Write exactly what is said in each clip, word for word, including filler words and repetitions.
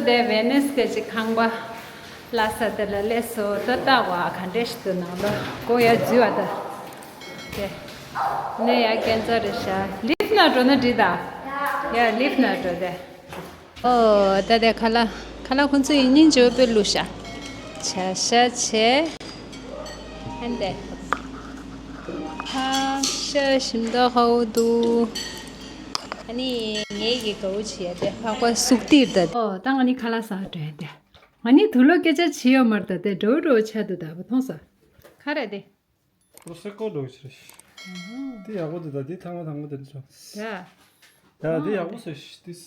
དེ་ཝེ་ནེས་གི་ཅིག་ཁང་པ་ལ་ས་དེ་ལ་སླེབས་སོང་། ད་ལྟ་བ་ག་འདྲས་ཞིག་འདུག་ནང་ལོ་སྒོ་ཡར་འཛུལ་བ་ད། དེ་ནས་ཡར་སྐས་འཛེག་རེད་ཤག་ལིབ་ནང་འགྲོ་ན་འགྲིག་ད། ཡར་ལིབ་ནང་འགྲོ་དེ། ཨོ་ད་དེ་ཁ་ལག་ཁ་ལག་ཁོང་ཚོ་ཡིན་སྙིང་རྗེ་པོ་དཔེ་བླུགས་ཤག་བྱ་ཤ་བྱས། ཨན་དེ། ཧ་ཤ་ཞིམ་མདོག་ཁ་པོ་འདུག་ཨ་ནི་ངེད་ཀྱི་དགའ་བོ་བྱེད་ཡ་དེ་ལྷག་པ་སུག་ཏིར་ད། ཨོ་ད་ང་ནི་ཁ་ལག་ཟ་འགྲོ་ཡ་དེ། ང་ནི་དུག་ལོག་སྐད་ཆ་བྱེད་ཡོད་མ་རེད་ད། དེ་འགྲོ་འགྲོ་ཆ་འདུག་ད་བ་མཐོང་ས། ཁ་རེད་དེ། པོ་སེ་ཀོ་འགྲོ་ཕྱིར། དེ་ཡག་པོ་འདུག་ད་དེ་ཐང་མ་དང་པོ་དེ་ཚོ། ཡ། ཡ་དེ་ཡག་པོ་ཟེར་ཤི་ཏིས།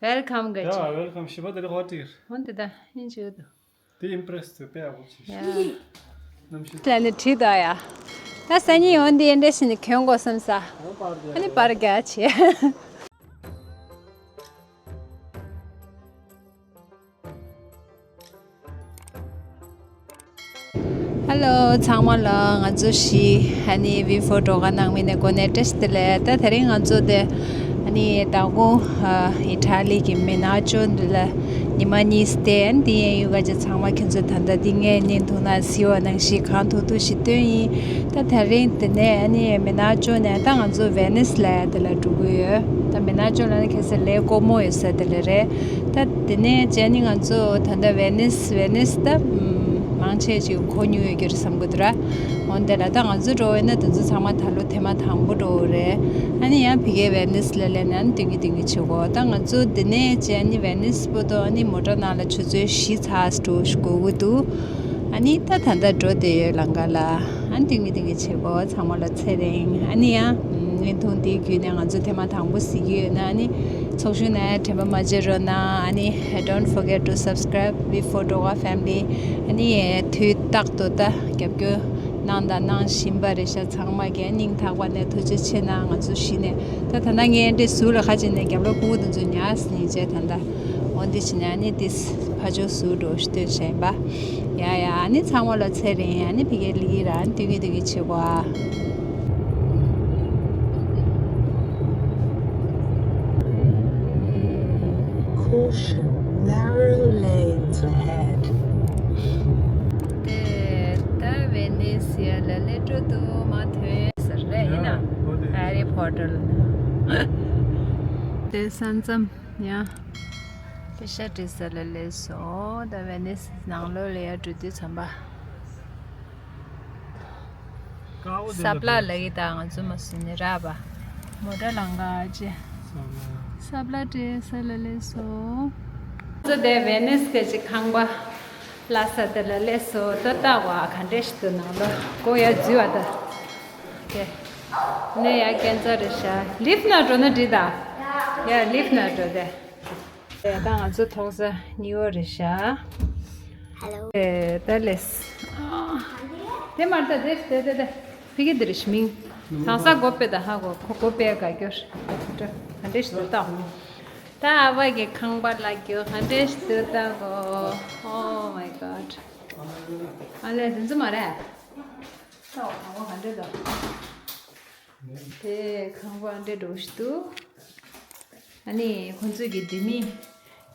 ཝེལ་ཁམ་ག་ཡ་ཅི། ཝེལ་ཁམ་ཞི་བ་དེ་རེ་ཧོ་ཏིར། ཧོན་དེ་ད་ཡིན་ཅི་ཡོད་དོ། དེ་ཨིམ་པྲེས་དུ་དཔེ་ཡག་པོ་བྱས་ཤི། ཡ། གནམ་གཤིས། ལ་ནི་བྲིས་ད་ཡ། ད་སང་ཉིན་ཡོང་དེ་འདྲ་ཞིག་ནི་གྱོན་དགོས་བསམ་ས། ཨ་ནི་པར་རྒྱག་བྱས། ཧེ་ལོ་ཚང་མ་ལ་ང་ཚོ་བཞི་ཨ་ནི་ཝི་ཕོར་འགྲོ་ག་ནང་མི་ནས་གོ་ནས་བཀྲ་ཤིས་བདེ་ལེགས། ད་དེ་རིང་ང་ཚོ་དེ་ཨ་ནི་ད་གུང་ཨི་ཊ་ལི་གི་མི་ན་ཅོ་འདི་ལ་ཉི་མ་གཉིས་བསྡད། ཨ་ནི་དེ་ཡན་ཡུལ་ག་ཅེ་ཚང་མ་ཁྱོད་ཚོ་ད་ལྟ་འདི་ངའི་བརྙན་ཐུང་ན་གཟིགས་པ་ནང་བཞིན་གང་ཐུབ་ཐུབ་ཞིག་སྟོན་ཡིན། ད་དེ་རིང་དེ་ནས་ཨ་ནི་མི་ན་ཅོ་ནས་ད་ང་ཚོ་ཝེ་ནེས་ལ་དེ་ལ་འགྲོ་གི་ཡོད། ད་མི་ན་ཅོ་ལ་ནི་ཁ་སང་ལས་དཀོན་མོ་ཡོད་ས་དེ་ལ་རེད། ད་དེ་ནས་རྗེས་ནི་ང་ཚོ་ད་ལྟ་ཝེ་ནེས་ཝེ་ནེས་ད་མང་ཆེ་ཅིག་གོ་མྱོང་ཡོད་རྒྱུ་རེད་བསམ་གི་འདུག་ར། འོན་ཏེ་ལ་ད་ང་ཚོ་འགྲོ་བས་ན་དེ་ཚོ་ཚང་མ་ད་ལོ་ཐེངས་མ་དང་པོ་འགྲོ་བ་རེད། ཨ་ནི་ཡང་ཕ་གིའི་ཝེ་ནེས་ལ་སླེབས་ནས་ཨ་ནི་སྟོན་གི་སྟོན་གི་བྱེད་གོ། ད་ང་ཚོ་དེ་ནས་རྗེས་ནི་ཝེ་ནེས་བར་དུ་ཨ་ནི་མོ་ཊ་ནང་ལ་ཆུ་ཚོད་བཞི་ཙམ་འགྲོ་དགོས་ཀྱི་འདུག་ཨ་ནི་ད་ད་ལྟ་འགྲོ་བསྡད་ཡོད་ལམ་ཁ་ལ། ཨ་ནི་སྟོན་གི་སྟོན་གི་བྱེད་གོ། ཚང་མ་ལ་ཚེ་རིང་། ཨ་ནི་ཡང་བརྙན་ཐུང་འདི་བརྒྱུད་ནས་ང་ཚོ་ཐེངས་མ་དང་པོ་གཟིགས་ཀྱི་ཡོད་ན་ཨ་ནི་ཚོགས་ཞུགས་ནས་དྲན་པ་མ་བརྗེད་རོགས་གནང་། ཨ་ནི་don't forget to subscribe V four Doga family. ཨ་ནི་དུས་རྟག་ཏུ་ད་རྒྱབ་སྐྱོར་གནང་དང་གནང་བཞིན་པ་རེད་ཤག་ཚང་མ་གི་སྙིང་ཐག་པ་ནས་ཐུགས་རྗེ་ཆེ་གནང་། ང་ཚོ་གཞི་ནས་ད་ད་ལྟ་ངས་འདི་ཟུར་ལ་ཁ་ཅིག་ནས་རྒྱབ་ལོགས་ཕྲུ་གུ་དེ་ཚོ་ཉར་ཟིན་བྱས་ད་ལྟ་འོ་འདི་བྱས་ནས་ཨ་ནི་འདི་ཕ་ཇོ་ཟུར་འགྲོ་ཞིག་སྟོན་བྱས་ཡིན་པ། ཡ་ཡ། ཨ་ནི་ཚང་མ་ལ་ཚེ་རིང་། ཨ་ནི་ཕ་གིར་ལི་གི་ར་ཨ་ནི་སྟོན་གི་སྟོན་གི་བྱེད་གོ་ཨ། Caution, narrow lanes ahead. དེ་ད་ཝེ་ནེ་སི་ཡ་ལ་ལས་འགྲོ་དུ་མ་ཐོན་ཟེར་རེད་ཡིན་ན། ཧེ་རི་ཕོ་ཊར་ལ། དེ་ས་མཚམས་ཡང་། དེ་ཤ་དྲི་ས་ལ་སླེབས་སོང་། ད་ཝེ་ནེ་སི་ནང་ལོགས་ལ་ཡར་འགྲོ་དུས་ཙམ་པ། ས་པླ་ལ་གི་ད་ང་ཚོ་མ་སུ་ནི་ར་བ། མོ་ཊ་ལང་ག་ཅེ། ས་པླ་དྲི་ས་ལ་སླེབས་སོང་། ང་ཚོ་དེ་ཝེ་ནེ་སི་གི་ཅིག་ཁང་པ་ལ་ས་དེ་ལ་སླེབས་སོང་། ད་ལྟ་བ་ག་འདྲས་ཞིག་འདུག་ནང་ལོགས་སྒོ་ཡར་འཛུལ་བ་ད། དེ་ནས་ཡར་སྐས་འཛེག་རེད་ཤག་ལིབ་ནང་འགྲོ་ན་འགྲིག་ད། ཡ་ལིབ་ནང་འགྲོ་དེ། ད་ང་ཚོ་ཐོག་ས་གཉིས་པ་རེད་ཤག Hello. ཨེ་ད་ལེས། དེ་མར་ད་དེ་དེ་དེ་དེ། ཕི་གི་དེ་རེད་མིང་། དང་ས་སྒོ་ཕྱེ་ད་ཧ་གོ་ཁོ་སྒོ་ཕྱེ་ག་སྐྱོར། ག་འདྲས་ཞིག་འདུག་ད། ད་ཨ་བ་གི་ཁང་པ་ལ་སྐྱོར་ག་འདྲས་ཞིག་འདུག་ད་གོ Oh my God. ཨ་ལས་དེ་ཚོ་མ་རེད། ད་ཁང་པ་ག་འདྲས་འདུག་དེ་ཁང་པ་འདྲ་འགྲོ་ཞིག་འདུག་ཨ་ནི་ཁོང་ཚོས་ཀྱི་ལྡེ་མིག་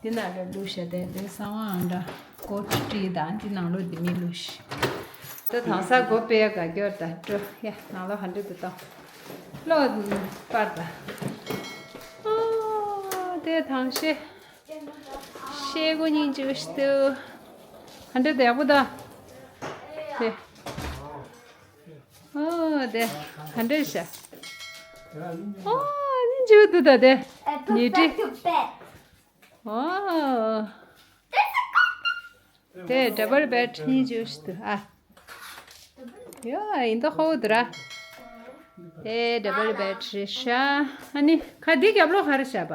འདི་ནང་ལ་བླུགས་བཞག་དེ་དེ་གསང་བའང་འདྲ་ཀོ་ཊི་བྲིས་དང་འདི་ནང་ལོགས་ལྡེ་མིག་བླུགས་ཤིག་ད་དང་ས་སྒོ་ཕྱེ་ག་སྐྱོར་ད་འགྲོ་ཡ་ནང་ལོགས་ག་འདྲ་འདུག་ད་ལོག་པར་ད། ཨོ་དེ་དང་ཤེས་ཤེས་གོ་སྙིང་རྗེ་ཞིག་འདུག་ག་འདྲ་འདུག་ཡག་པོ་འདུག་དེ། ཨོ་དེ་ག་འདྲ་ཤག་ཨོ་ནི་འཇུ་འདུག་ད་དེ། ཉི་ཁྲི། ཨོ། དེ་ཌབ་བལ་བེཌ་ནི་འཇུ་ཞིག་འདུག་ཨ། ཡ་ཡིན་ད་ཧོ་འདུག་ར། དེ་ཌབ་བལ་བེཌ་རེད་ཤག་ཨ་ནི་ཁ་འདི་རྒྱབ་ལོགས་ག་རེ་བཞག་པ།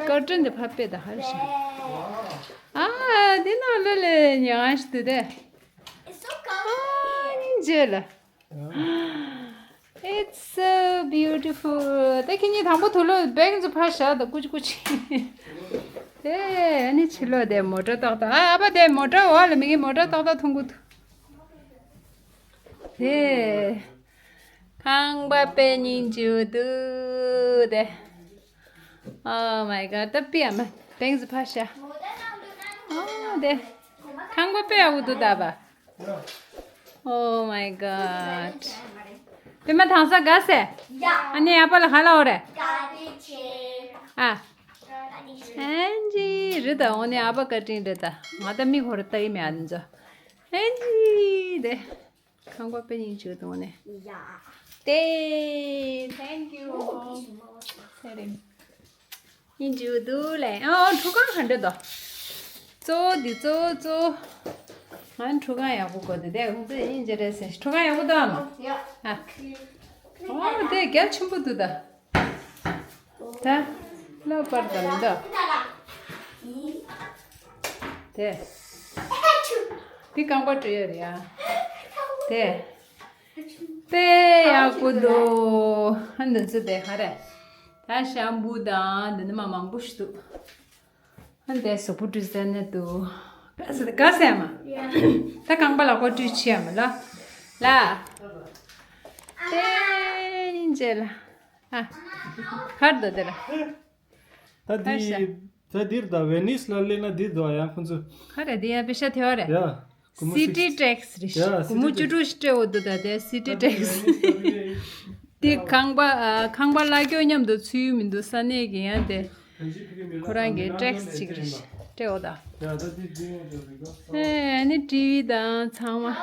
ཀར་ཊན་དེ་ཕར་ཕུད་ད་ཧར་ཤག་ཨ་འདི་ནང་ལོགས་ལ་ཉལ་ཁང་ཞིག་འདུག་དེ། ཨ་ནི་འཇུ་ལ། It's so beautiful. ད་ཁྱེད་གཉིས་དང་པོ་དུག་ལོག་བེང་ཙི་ཕར་བཞག་ད་ཀུ་ཅི་ཀུ་ཅི། དེ་ཨ་ནི་ཕྱི་ལོགས་དེ་མོ་ཊ་ཏག་ཏག་ཨ་ཨ་ཕ་དེ་མོ་ཊ་འོག་ལ་མི་གི་མོ་ཊ་ཏག་ཏག་མཐོང་གི་འདུག་དེ། ཁང་པ་དཔེ་སྙིང་རྗེ་པོ་འདུག་དེ། Oh my God. ད་པི་ཨ་མ་བེང་ཙི་ཕར་བཞག་དེ། ཁང་པ་དཔེ་ཡག་པོ་འདུག་ད་པ། Oh my god. པད་མ་དང་ས་དགའ་སེ། ཡ། ཨ་ནི་ཨ་ཕ་ལ་ཧ་ལ་འོ་རེ། ཨ། ཨན་ཇི་རི་ད་འོ་ནི་ཨ་ཕ་བཀའ་དྲིན་རེད་ད། ང་ད་མིག་ཧོར་ལྟ་ཡི་མེད་ཨ་ནི་ཚོ། ཨན་ཇི་དེ། ཁང་པ་དཔེ་སྙིང་རྗེ་འདུག་ནས། ཡ། དེ། Thank you. ཨོ། ཚེ་རིང་། སྙིང་རྗེ་འདུག་ལེ། ཨོ། ཁྲུས་ཁང་ག་འདྲ་འདུག་གཙོ་བོ་འདི་གཙོ་བོ་གཙོ་བོ། ང་ཁྲུས་ཁང་ཡག་པོ་དགོས་འདུག་དེ་ཁོང་ཚོས་སྙིང་རྗེ་རེད་ཟེར། ཁྲུས་ཁང་ཡག་པོ་འདུག་ཨ་མ། ཡ། ཨ། ཨོ། དེ་རྒྱ་ཆེན་པོ་འདུག་ད། ད། ལོ་པར་དང་མི་འདུག་དེ། འདི་རྐང་པ་བཀྲུ་ཡ་རེད་ཡ། དེ། དཔེ་ཡག་པོ་འདུག་ཨ་འདི་ཚོ་དེ་ག་རེ། ད་ཤམ་པུ་དང་འདི་ནི་མ་མང་པོ་ཞིག་འདུག་ཨ་འདི་གཟུགས་པོ་བཀྲུ་ས་ནས་འདུག་ག་ས་ག་ས་ཡ་མ། ད་རྐང་པ་ལག་པ་བཀྲུ་ཆེ་ཡ་མ་ལ། ལ། དེ་ཡིན་ཅེ་ལ། ཨ། གར་དོ་དེ་ལ། ད་འདི། ད་འདིར་ད་ཝེ་ནིས་ལ་སླེབས་ན་འདིར་འདུག་ཡང་ཁོང་ཚོ། ག་རེ་འདི་ཡང་པེ་ཤ་ཐེ་བ་རེད། ཡ། སྐུ་མོ་སི་ཊི་ཊེག་སི་རེད། ཡ། སྐུ་མོ་སི་ཊི་བཅུ་དྲུག་ཞིག་སྤྲད་འོ་འདུག་ད་དེ་སི་ཊི་ཊེག་སི། འདི་ཁང་པ་ཨ། ཁང་པ་གླ་སྐྱོ་མཉམ་དུ་ཚུད་མི་འདུག་ས་གནས་ཀྱི་ཡང་དེ། ཁོ་རང་གི་ཊེག་སི་ཅིག་རེད། སྤྲད་འོ་ད། ཡ། ད་འདི་འདི་ཡང་འདུག་རེད་ག་ཨེ་ནི་ཊི་ཝི་དང་ཚང་མ།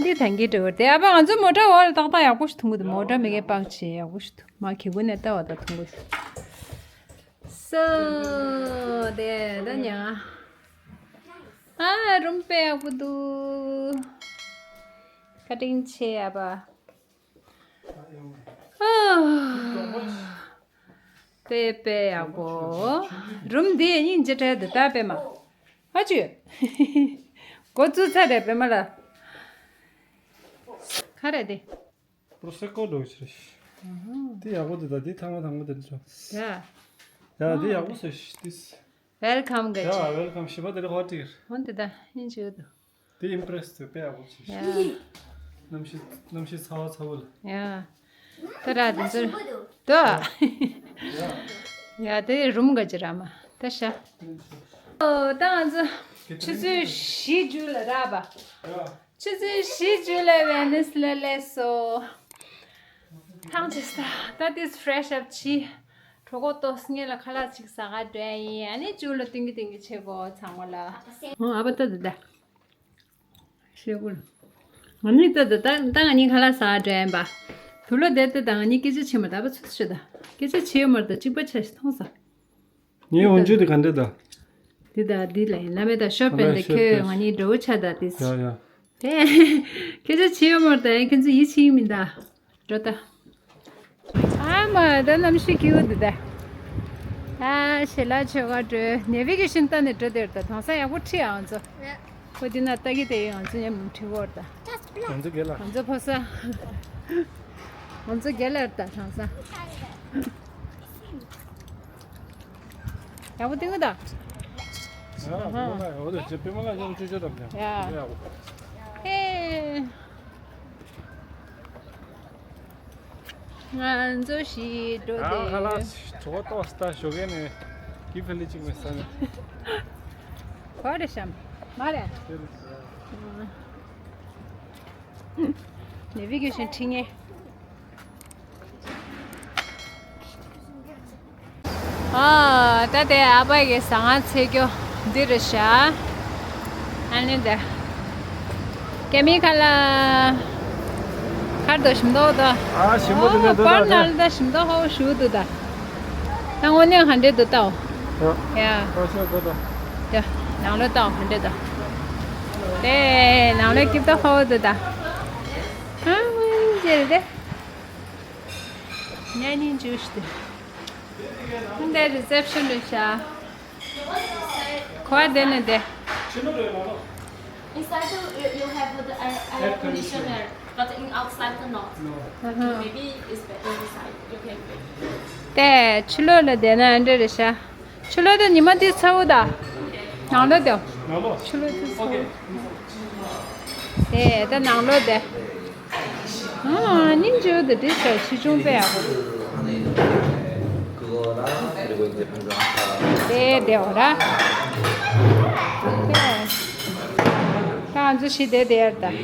འདི་ཐང་གི་འགྲོ་བར་དེ་ཨ་ཕ་ང་ཚོ་མོ་ཊ་འོག་ལ་ཏག་ཏག་ཡག་པོ་ཞིག་མཐོང་གི་འདུག་མོ་ཊ་མི་གའི་པག་ཆེ་ཡག་པོ་ཞིག་འདུག་མ་གི་གུ་ནས་ལྟ་བ་ད་མཐོང་གི་འདུག་སོ། དེ་ད་ཉ། ཨ་རུམ་དཔེ་ཡག་པོ་འདུག་བཀའ་དྲིན་ཆེ་ཨ་ཕ། ཨ། དཔེ་དཔེ་ཡག་པོ། རུམ་འདི་སྙིང་རྗེ་དྲགས་འདུག་ད་པད་མ། ཨ་ཅུ། འགོ་བཙུགས་ཚར་རེད་པད་མ་ལ། ག་རེ་འདི། པྲོ་སེ་ཀོ་འདྲ་ཞིག་རེད། འདི་ཡག་པོ་འདུག་ད་འདི་ཐང་མ་ཐང་མ་དེ་འདྲ་ཅོ། ཡ། ཡ་འདི་ཡག་པོ་ཟེར་ཤི་ཏིས། ཝེལ་ཀམ་ག་ཡ་ཅི། ཝེལ་ཀམ་ཞི་བ་དེ་རེ་ཧོ་ཏིར། འོན་ཏེ་ད་ཡིན་ཅི་ཡོད་དོ། དེ་ཨིམ་པྲེས་དེ་དཔེ་ཡག་པོ་བྱས་ཤག་ཡ། གནམ་གཤིས་གནམ་གཤིས་ཚ་བ་ཚ་བོ་ལ། ཡ། ད་ར་དེ་ཚོ་དོ། ཡ་དེ་རུམ་ག་ཅི་ར་མ་ད་ཤ། ཨོ་ད་ང་ཚོ་ཆུ་ཚོད་བཞི་མཇུག་ལ་ར་བ། ཡ། ཆུ་ཚོད་བཞི་མཇུག་ལ་ཝེ་ནིས་ལ་སླེབས་སོ། ཐང་ཆད་ད་ད་དེ་ཕྲེ་ཤི་ཨབ་བྱས། གྲོད་ཁོག་ལྟོགས་སྔོན་ལ་ཁ་ལག་ཅིག་ཟ་ག་འགྲོ་ཡ་ཡིན། ཨ་ནི་མཇུག་ལ་སྟོན་གི་སྟོན་གི་བྱེད་དགོས་ཚང་མ་ལ། ཨོ་ཨ་ཕ་ད་ད་ད། ཤེས་དགོས། ང་ནི་ད་ད་ད་ད་ང་གཉིས་ཁ་ལག་ཟ་འགྲོ་ཡིན་པ། བུ་ལོ་བསྡད་དེ་ད་ང་གཉིས་སྐད་ཆ་བྱེད་མ་ད་པ་ཚོད་ཆེ་ད། སྐད་ཆ་བྱེད་མ་ད་གཅིག་པ་ཆ་ཞིག་མཐོང་ས། ངའི་འོན་ཆུ་དེ་ག་འདྲ་ད། འདི་ད་འདི་ལ་ཡིན་ན་མེད་ད་ཤོ་པན་དེ་ཁྱོད་ང་གཉིས་འགྲོ་བོ་ཆ་ད་དེ། ཡ་ཡ། དེ། སྐད་ཆ་བྱེད་ཡོད་མ་ད་ཁྱོད་ཚོ་ཡིད་ཆེས་མིན་ད། འགྲོ་ད། ཨ་མ་ད་གནམ་གཤིས་སྐྱིད་པོ་འདུག་ད། ཨ་ཞེ་ལ་ཆོས་ག་འགྲོ་ནེ་བི་གེ་ཤིན་ལྟ་ནས་འགྲོ་དེར་ད་དེང་སང་ཡག་པོ་ཁྲིད་ཨང་ཚོ། ཁོ་འདི་ན་ལྟ་གི་དེ་ཡང་ང་ཚོ་མཉམ་ཁྲིད་བོར་ད། ང་ཚོ་དགེ་ལ། ང་ཚོ་ཕོ་ས། ང་ཚོ་དགེ་ལ་ད་དེང་སང་། ཡག་པོ་སྟོན་གི་ད། ཡ་ཧོ་ལ་ཡ་ཧོ་ལ་ཅེ་པེ་མ་ལ་ཡང་ཅུ་ཅུ་དམ་ཡ། ཡ། ཧེ། ང་ཚོ་ཞིག་འགྲོ་ཨ་ཁ་ལག་དེ། གྲོད་ཏོག་སྟ་ཞོགས་ཀས་ནས་ཀི་ཕེ་ལི་ཅིག་མེད་ས་ནས། ག་རེ་བཤམས། མ་རེད། དེ་རེད། ནེ་བི་གེ་ཤན་ཁྲིད་ངེས། ཨ། ད་དེ་ཨ་ཕ་གི་ཟ་ཁང་ཚེས་སྐྱོ་འདི་རེད་ཤག་ཨ་ནི་དེ། སྐྱེ་མི་ཁ་ལ། ཁར་དོ་ཞིམ་མདོག་དོ། ཨ་ཞིམ་པོ་འདུག་ནས་འདུག་པར་ད་ནང་ལ་ད་ཞིམ་མདོག་ཧོ་ཞུ་འདུག་ད། ད་དངོས་གནས་ག་འདྲས་འདུག་ལྟའོ། ཡ། ཡ། ཨ་ཞོ་འདུག་ད། དེ་ནང་ལོགས་ལྟའོ་ག་འདྲས་འདུག་དེ་ནང་ལོགས་སྐྱིད་མདོག་ཧོ་འདུག་ད། ཨ་ཝེ་ཇེ་རེད་དེ། ཉན་ཉན་ཇུས་དེ། འདི་རི་སེབ་ཤན་རེད་ཤག་གོ་བ་དེ་ནི་དེ། Inside the, you, you have the air, air conditioner, but in outside the not. Uh-huh. Maybe it's better inside. You can wait. དེ་ཕྱི་ལོགས་ལ་བསྡད་ན་འདྲ་རེད་ཤག་ཕྱི་ལོགས་དེ་ཉི་མ་དེ་ཚ་བོ་ད། ནང་ལོགས་དེ། ཕྱི་ལོགས་དེ་ཚ་བོ། དེ་ད་ནང་ལོགས་དེ། ཨ་སྙིང་རྗེ་པོ་འདུག་དེ་ཚོ་ཆེ་ཆུང་དཔེ་ཡག་པོ་འདུག་དེ་བདེ་བོ་ར། ང་ཚོ་ཤི་དེ་དེ་ཡར་ད།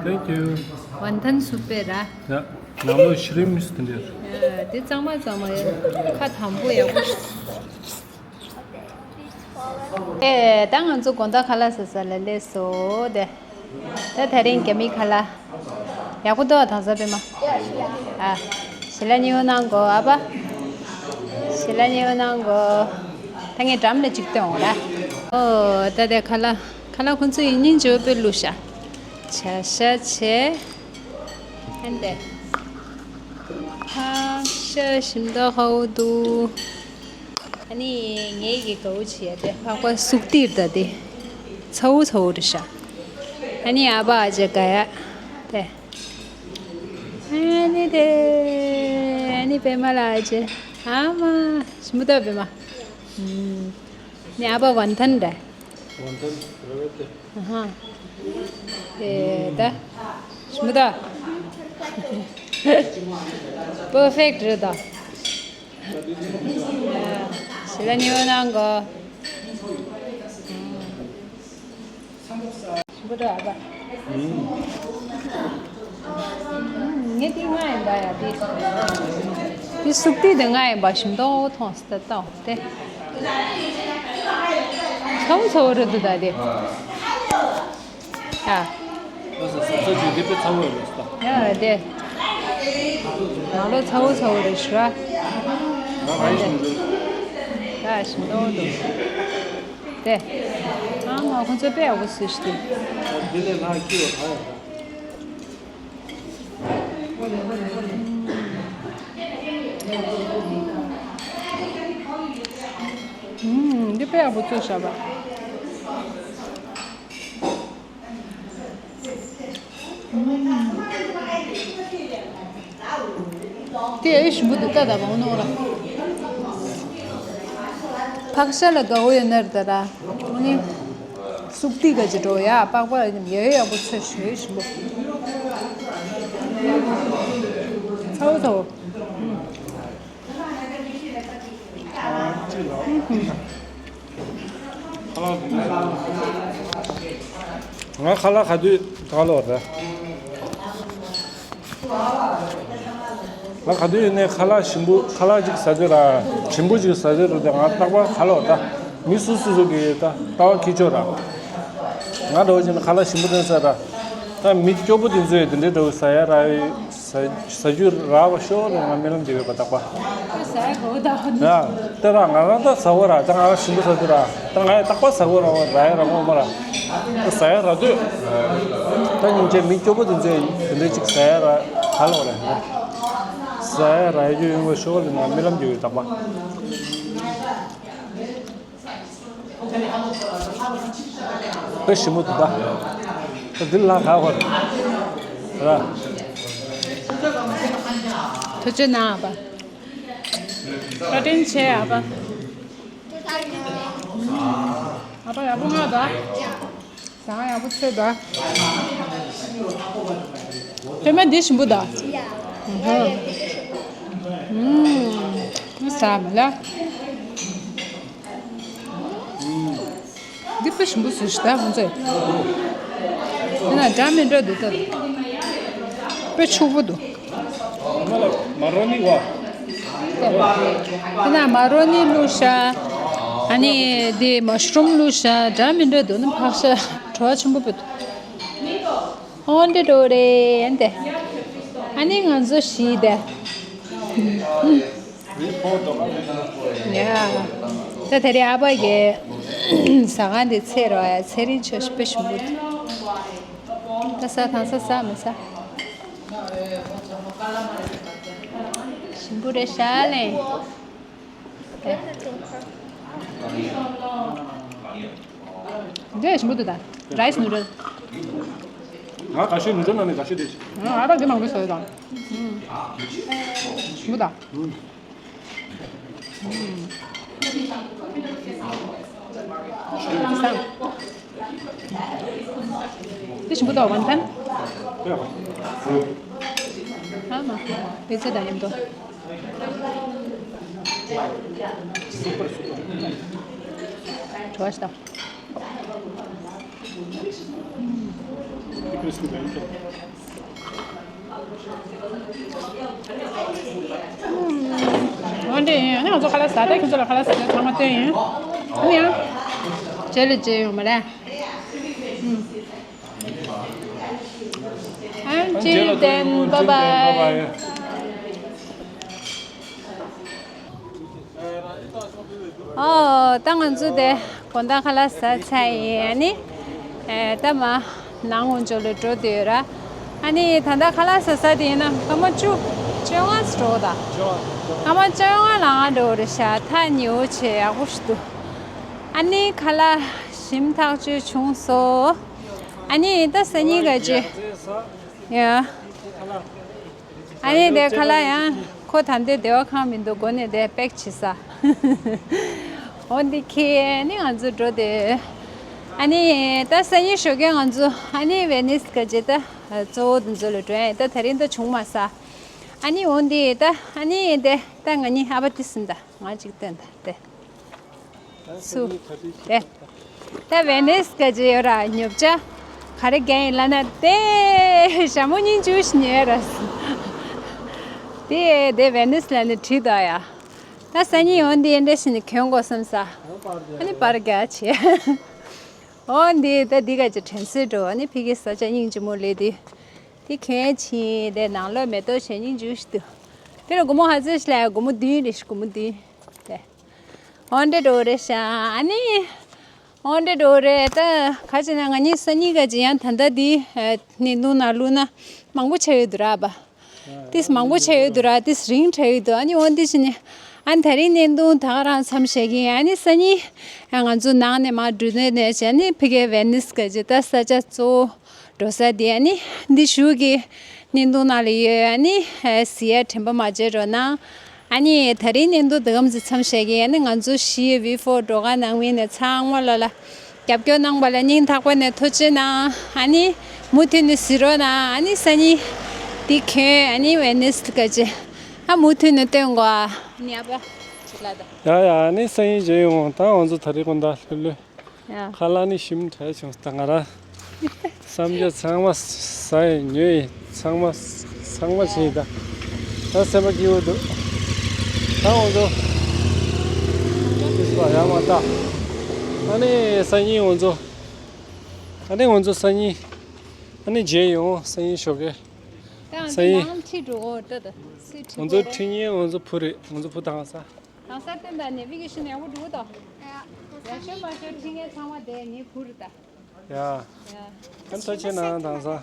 Thank you. ཝན་ཐན་སུབ་པེ་ར། ཡ། ནང་ལོགས་ཤི་རིམ་སི་དེ་འདྲ། ཡ། དེ་གཙང་མ་གཙང་མ་ཡ། ཁ་དམ་པོ་ཡག་པོ། ཨེ། ད་ང་ཚོ་དགོང་དག་ཁ་ལག་ཟ་ས་ལ་སླེབས་སོང་དེ། ད་དེ་རིང་རྒྱ་མི་ཁ་ལག་ཡག་པོ་འདུག་དྭངས་གཙང་པད་མ། ཨ། ཞལ་ལག་མཉེས་པོ་གནང་གོ་ཨ་ཕ། ཞལ་ལག་མཉེས་པོ་གནང་གོ་ད་ངས་འགྲམ་ལ་གཅིག་སྟོན་འོང་ལ། ཨོ། ད་དེ་ཁ་ལག་ཁ་ལག་ཁོང་ཚོ་ཡིན་སྙིང་རྗེ་པོ་དཔེ་བླུགས་ཤག་བྱ་ཤ་བྱས། ཨན་དེ། ཕག་ཤ་ཞིམ་མདོག་ཁ་པོ་འདུག་ཨ་ནི་ངེད་ཀྱི་དགའ་བོ་བྱེད་ཡ་དེ་ཕག་པ་སུག་ཏིར་ད་དེ། ཚ་བོ་ཚ་བོ་རེད་ཤག་ཨ་ནི་ཨ་ཕ་ཨ་ཅེ་དགའ་ཡ་དེ། ཨ་ནི་དེ། ཨ་ནི་པད་མ་ལ་ཨ་ཅེ། ཨ་མ། ཞིམ་པོ་འདུག་པད་མ། ཨུམ། ནི་ཨ་ཕ་ཝན་ཐན་རེད། ཝན་ཐན་རེད་པས་དེ། ཨ་ཧ། ཨེ་ད། ཞིམ་པོ་འདུག་པར་ཕེག་ཊི་རེད་ད། ཞལ་ལག་མཉེས་པོ་གནང་གོ་ཞིམ་པོ་འདུག་ཨ་ཕ། ངས་འདི་ང་ཡིན་པ་ཡ་འདི། འདི་སུག་ཏིར་དེ་ང་ཡིན་པ་ཞིམ་མདོག་མཐོང་སྟེ་ལྟ་འོ་དེ། ཚ་བོ་ཚ་བོ་རེད་འདུག་ད་དེ། ཨ། ལགས་སོ། ཟ་ས་ཅིག་འདི་དཔེ་ཚ་བོ་ཡོད་ལགས་སོ། ཡ་དེ། ནང་ལོགས་ཚ་བོ་ཚ་བོ་རེད་ཤག་ང་ག་ཡིན་ཞིམ་འདུག་ད་ཞིམ་མདོག་འདུག་དེ། ཨ་མ་ཁོང་ཚོ་དཔེ་ཡག་པོ་བཟོས་ཤག་དེ། འདི་ལས་ལྷག་སྐྱིད་པ་གང་ཡོད་ད། ཨུམ། འདི་དཔེ་ཡག་པོ་བཟོས་ཤག་པ། ཨུམ། དེ་ཨེ་ཞིམ་པོ་འདུག་ད་ད་བང་ནོ་ར། ཕག་ཤ་ལ་དགའ་བོ་ཡོད་ན་རེད་ད་ར། ཨ་ནི། སུག་ཏིར་ག་ཅི་འགྲོ་ཡ་པགས་པ་ཡ་ཡ་ཡག་པོ་ཚོས་ཞེ་ཞིམ་པོ། ཚ་བོ་ཚ་བོ། ཨུམ། ང་ཁ་ལག་ག་དུས་ག་ལོག་རེད། ང་ག་དུས་ཡིན་ནའི་ཁ་ལག་ཞིམ་པོ་ཁ་ལག་ཅིག་ཟ་དུས་ར་ཞིམ་པོ་ཅིག་ཟ་དུས་ར་དེ་ང་རྟག་པར་ག་ལོག་ད་མི་སུ་སུ་སུ་གི་ད་ལྟ་བ་ཁྱི་ཆོ་ར། ང་འདྲ་བོ་ཅིག་ནི་ཁ་ལག་ཞིམ་པོ་དེ་ཟ་ར། ད་མི་སྐྱོ་པོ་དེ་ཚོས་དེ་འདྲའི་འདྲ་བོ་ཟ་ཡ་ར་ཡོད། ཟ་ཟ་རྒྱུ་རག་པ་ཤོག་ལ་ང་སྨོན་ལམ་རྒྱབ་ཡོད་པ་རྟག་པ། ཟ་ཡ་གོ་ད་ཧ་ནི། ཡ། དེ་ར་ང་རང་ད་ཟ་བོ་ར་ད་ང་རང་ཞིམ་པོ་ཟ་དུས་ར་ད་ང་ཡ་རྟག་པ་ཟ་བོ་ར་བ་ར་ཡ་ར་ངོ་མ་ར། ད་ཟ་ཡ་རག་དུས། ད་སྙིང་རྗེ་མི་སྐྱོ་པོ་དེ་ཚོས་དེ་འདྲའི་ཅིག་ཟ་ཡ་ར་ག་ལོག་རེད། ཟ་ཡ་རག་རྒྱུ་ཡོང་བ་ཤོག་ལ་ང་སྨོན་ལམ་རྒྱབ་ཡོད་རྟག་པ། དཔེ་ཞིམ་པོ་འདུག་ད། ད་འདི་ལ་ག་བར། ར། ཐུགས་རྗེ་གནང་ཨ་ཕ། བཀའ་དྲིན་ཆེ་ཨ་ཕ། ཨ་ཕ་ཡག་པོ་མངགས་ད། ཟ་ཁང་ཡག་པོ་བཙལ་ད། པད་མ་འདི་ཞིམ་པོ་ད། ཡ། ཨུམ། ཟ་མ་ལ། འདི་དཔེ་ཞིམ་པོ་བཟོས་ཤག་ད་ཁོང་ཚོས། འདི་ན་འདྲ་མི་འདྲ་འདུག་ད། དཔེ་ཕྱུག་པོ་འདུག་མ་རོ་ནི་བ། འདི་ན་མ་རོ་ནི་བླུགས་ཤག་ཨ་ནི་འདི་མ་ཤ་རུམ་བླུགས་ཤག་འདྲ་མི་འདྲ་འདུག་ན་ཕག་ཤ་བྲོ་བ་ཆེན་པོ་འདུག་ཨོ་འདི་འགྲོ་རེད་ཨ་འདི། ཨ་ནི་ང་ཚོ་ཤི་ད། ཡ། ད་དེ་རིང་ཨ་ཕ་གི་ཟ་ཁང་དེ་ཚེ་རོ་ཡ་ཚེ་རིང་ཆོས་དཔེ་ཞིམ་པོ་འདུག་ད་ཟ་དང་ཟ་ཟ་མི་ཟ། ཞིམ་པོ་རེད་ཤག་ལེ། འདི་ཞིམ་པོ་འདུག་ད། རའི་སི་ནུ་ཌལ། ང་ཁ་ཤས་ནུ་ཌལ་ནང་ནས་ཁ་ཤས་དེ། ང་ཨ་ཕ་འདི་མང་པོ་ཟ་ཡོད་ད། ཞིམ་པོ་ད། འདི་ཞིམ་པོ་འདུག་ཝན་ཐན། ཨ་མ། པེ་ཙེ་དང་མཉམ་དུ། བྲོ་བ་ཞིག་དང་། འོན་ཏེ་ཡིན། ཨ་ནི་ང་ཚོ་ཁ་ལག་ཟ་ད་ཁྱོད་ཚོ་ལ་ཁ་ལག་ཟ་ད་ཚང་མ་སྟོན་ཡིན། ཨ་ནི་ཡང་། རྗེས་ལ་མཇལ་ཡོང་མ་རེད། Until then, bye bye. ཨོ། ད་ང་ཚོ་དེ་དགོང་དག་ཁ་ལག་ཟ་ཚར་ཡིན། ཨ་ནི་ཨེ་ད་མ་ནང་ངོ་ཅོག་ལ་འགྲོ་འདོད་ར། ཨ་ནི་ད་ལྟ་ཁ་ལག་ཟ་ས་དེ་ཡིན་ན་སྐར་མ་བཅུ་བཅོ་ལྔ་ཙམ་འགྲོ་ད། སྐར་མ་བཅོ་ལྔ་ལ་ང་འགྲོ་རེད་ཤག་ཐག་ཉེ་བོ་བྱས་ཡག་པོ་ཞིག་འདུག་ཨ་ནི་ཁ་ལག་ཞིམ་ཐག་ཆོད་བྱུང་སོང་། ཨ་ནི་ད་སང་ཉིན་ག་ཅི། ཡ། ཨ་ནི་དེ་ཁ་ལག་ཡང་ཁོ་ད་ལྟའི་བདེ་བ་ཁང་མི་འདུག་སྒོ་ནས་དེ་པེག་བྱེད་ས། འོ་འདི་ཁྱེད་ཨ་ནི་ང་ཚོ་འགྲོ་དེ། ཨ་ནི་ད་སང་ཉིན་ཞོགས་ཀས་ང་ཚོ་ཨ་ནི་ཝེ་ནིས་ག་ཅི་ད་གཙོ་བོ་དེ་ཚོ་ལ་འགྲོ་ཡ་ཡིན། ད་དེ་རིང་ད་བྱུང་མ་ས། ཨ་ནི་འོ་འདི་ད་ཨ་ནི་དེ་ད་ང་གཉིས་ཨ་ཕ་དེ་སུན་ད་ང་གཅིག་སྟོན་ད་དེ། སུ། དེ། ད་ཝེ་ནིས་ག་ཅི་ཡོད་ར་ཉོབ་ཆ། ག་རེ་རྒྱག་ཡིན་ལབ་ན་དེ། ཞྭ་མོ་སྙིང་རྗེ་ཞིག་ཉོས་ར། དེ་དེ་ཝེ་ནིས་ལ་ནི་བྲིས་འདུག་ཡ། ད་སང་ཉིན་འོ་འདི་འདྲ་ཞིག་ནི་གྱོན་དགོས་བསམ་ས། ཨ་ནི་པར་རྒྱག་བྱས། འོ་འདི་ད་འདི་ག་ཅི་དྲན་གསོས་འགྲོ། ཨ་ནི་ཕ་གི་ས་ཆ་སྙིང་རྗེ་མོ་ལས་དེ། དེ་གྱོན་ཕྱིན་དེ་ནང་ལོགས་མེ་ཏོག་བྱས་སྙིང་རྗེ་ཞིག་འདུག་དེ་ལ་སྒོར་མོ་ཧ་ཙེ་ཞིག་ལ་སྒོར་མོ་བདུན་རེད་ཤག་སྒོར་མོ་བདུན། དེ། འོ་འདྲ་འགྲོ་རེད་ཤག་ཨ་ནི། འོ་འདྲ་འགྲོ་རེད་ད། ག་ཅི་ན་ང་གཉིས་སང་ཉིན་ག་ཅི་ཡང་ད་ལྟ་འདི་ཨ་བརྙན་ཐུང་ནང་བླུགས་ན་མང་པོ་ཆགས་ཡོད་འདུག་ར་པ། ཏིས་མང་པོ་ཆགས་ཡོད་འདུག་ར། ཏིས་རིང་དྲགས་ཡོད་འདུག་ཨ་ནི་འོ་འདི་ཕྱིན་ནས་ཨ་ནི་ད་རིང་བརྙན་ཐུང་ད་ག་རང་མཚམས་བཞག་གི་ཡིན། ཨ་ནི་སང་ཉིན་ཨ་ང་ཚོ་ནང་ནས་མར་འགྲོ་ནས་ནས་བྱས་ནི་ཕ་གིའི་ཝེ་ནིས་ག་ཅི་ད་ས་ཆ་གཙོ་བོ། འགྲོ་ས་དེ་ཨ་ནི་འདི་གཞུག་གི་བརྙན་ཐུང་ནང་ལ་ཡོད། ཨ་ནི་ཨ་གཟིགས་ཡ་དྲན་པ་མ་བརྗེད་རོགས་གནང་། ཨ་ནི་ད་རིང་བརྙན་ཐུང་འདི་གམ་གྱི་མཚམས་བཞག་གི། ཨ་ནི་ང་ཚོ་ཞི་ཡི་ཝི་ཕོར་སྒྲོལ་དཀར་ནང་མི་ནས་ཚང་མ་ལ་ལ་རྒྱབ་སྐྱོར་གནང་བ་ལ་སྙིང་ཐག་པ་ནས་ཐུགས་རྗེ་གནང་། ཨ་ནི་མུ་མཐུད་ནས་གཟིགས་རོགས་གནང་། ཨ་ནི་སང་ཉིན་འདི་གྱོན་ཨ་ནི་ཝེ་ནིས་ག་ཅི་ཨ་མུ་མཐུད་ནས་སྟོན་དགོས་ཨ། ཨ་ནི་ཨ་ཕ་ཅིག་ལ་ད། ཡ་ཡ་ཨ་ནི་སང་ཉིན་མཇལ་ཡོང་། ད་ང་ཚོ་ད་རིང་དགོང་དག་ལྷོད་ལྷོད། ཡ། ཁ་ལག་ནི་ཞིམ་དྲགས་བྱུང་། ད་ང་རང་བསམ་རྒྱ་ཚང་མ་ཟ་ཡི་ཉོས་ཡི་ཚང་མ་ཚང་མ་བྱས་ཡི་ད། ད་སེམས་པ་སྐྱིད་པོ་འདུག་ད་ང་ཚོ་ཏིས་པ་ཡར་མར་ལྟ། ཨ་ནི་སང་ཉིན་ང་ཚོ་ཨ་ནི་ང་ཚོ་སང་ཉིན་ཨ་ནི་མཇལ་ཡོང་། སང་ཉིན་ཞོགས་ཀས། ད་ང་ཚོ་སང་ཉིན་ནང་ཁྲིད་འགྲོ་གོ་ད་ད་སུས་ཁྲིད་ང་ཚོ་གོ་རེད། ཁྲིད་ཉིན་ང་ཚོ་བུ་རེད། ང་ཚོ་བུ་དང་ས། གང་སར་བསྟན་པ་ནས་བི་ཀེ་ཤན་ཡག་པོ་འགྲོ་གི་འདུག་ཡ་ཤོད་མ་ཤོད་ཁྲིད་མཁན་ཚང་མ་དེ་ངའི་བུ་རེད་ད། ཡ། ཡ། ཨ་ཐུགས་རྗེ་གནང་དང་ས།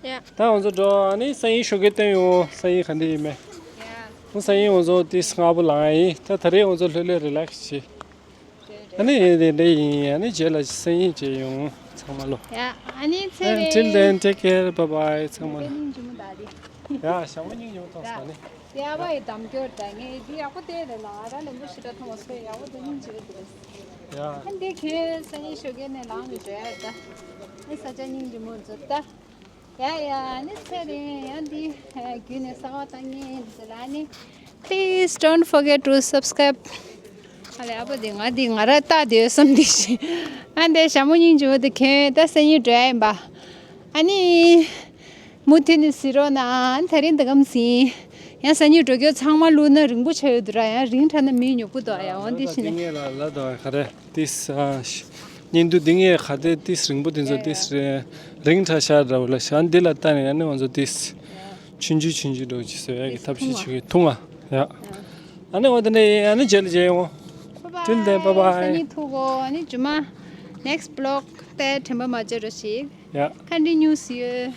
ཡ། ད་ང་ཚོ་འགྲོ། ཨ་ནི་སང་ཉིན་ཞོགས་ཀས་བསྟན་ཡོང་། སང་ཉིན་ག་འདྲ་ཡིན་མེད། ཡ། ཨ་སང་ཉིན་ང་ཚོ་དེ་སྔ་པོ་ལངས་ཡིན། ད་ད་རེས་ང་ཚོ་ལྷོད་ལྷོད་རི་ལེག་སི་བྱེད། ཨ་ནི་དེ་འདྲ་ཡིན། ཨ་ནི་རྗེས་ལ་སང་ཉིན་མཇལ་ཡོང་ཚང་མ་ལོ། ཡ། ཨ་ནི་ཚེ་རིང་། Till then, take care, bye bye ཚང་མ་ལོ། ཡ་ཞྭ་མོ་སྙིང་རྗེ་མོ་མཐོང་སོང་ནི། དེ་ཨ་ཕ་ཡི་འདམ་སྐྱོར་དང་ངས་འདི་ཡག་པོ་བལྟས་རེད་ལ། ང་རང་ལེན་པོ་ཞེ་དྲག་མཐོང་བ་སོ་ཡག་པོ་དེ་སྙིང་རྗེ་པོ་དེ་རེད། ཡ། ཨ་འདི་ཁྱོད་སང་ཉིན་ཞོགས་ཀས་ནས་ལངས་ནས་འགྲོ་ཡ་རེད་ད། ཨ་ས་ཆ་སྙིང་རྗེ་མོ་མཛོད་ད། ཡ་ཡ་ཨ་ནི་ཚེ་རིང་། ཡ་འདི་བརྒྱུད་ནས་གསར་པ་བཏང་མཁན་ཡིན་ཟེར་ལ། ཨ་ནི། Please don't forget to subscribe. ཨ་ལས་ཨ་ཕ་དེ་ང་དེ་ང་ར་ལྟ་དེ་བསམ་དེ་ཞིག་ཨ་འདི་ཞྭ་མོ་སྙིང་རྗེ་པོ་དེ་ཁྱོད་ད་སང་ཉིན་འགྲོ་ཡ་ཡིན་པ། ཨ་ནི། མུ་མཐུད་ནས་གཟིགས་རོགས་གནང་། ད་རིང་འདི་གམ་ཟིན། ཡང་སང་ཉིན་འགྲོ་སྐྱོད་ཚང་མ་བླུགས་ན་རིང་པོ་ཆགས་ཡོད་འདུག་ར། ཡང་རིང་དྲགས་ན་མི་ཉོབ་པོ་འདུག་ཡང་འོ་འདི་ཞིག་ནས། ལ་ལ་དང་ག་རེ་ཏིས་ཨ་བརྙན་ཐུང་འདི་ངས་ག་དེ་ཏིས་རིང་པོ་དེ་ཚོ་ཏིས་རེ་རིང་དྲགས་ཤག་འདྲ་བོ་ལ་ཤག་འདི་ལ་ལྟ་ནས་ཨ་ནི་ང་ཚོ་ཏིས་ཆུང་ཆུང་ཆུང་ཆུང་འགྲོ་ཅིག་བཟོ་ཡ་གི་ཐབས་ཤེས་བྱེད་ཀྱི་ཐུང་ང་ཡ། ཨ་ནི་འོ་དེ་ནས་ཨ་ནི་རྗེས་ལ་མཇལ་ཡོང་། Till then, bye bye. སང་ཉིན་ཐུག་གོ་ཨ་ནི་ཇུ་མ། Next vlog་ཏེ་དྲན་པ་མ་བརྗེད་རོགས་ཞིག་ཡ། Continue, see you.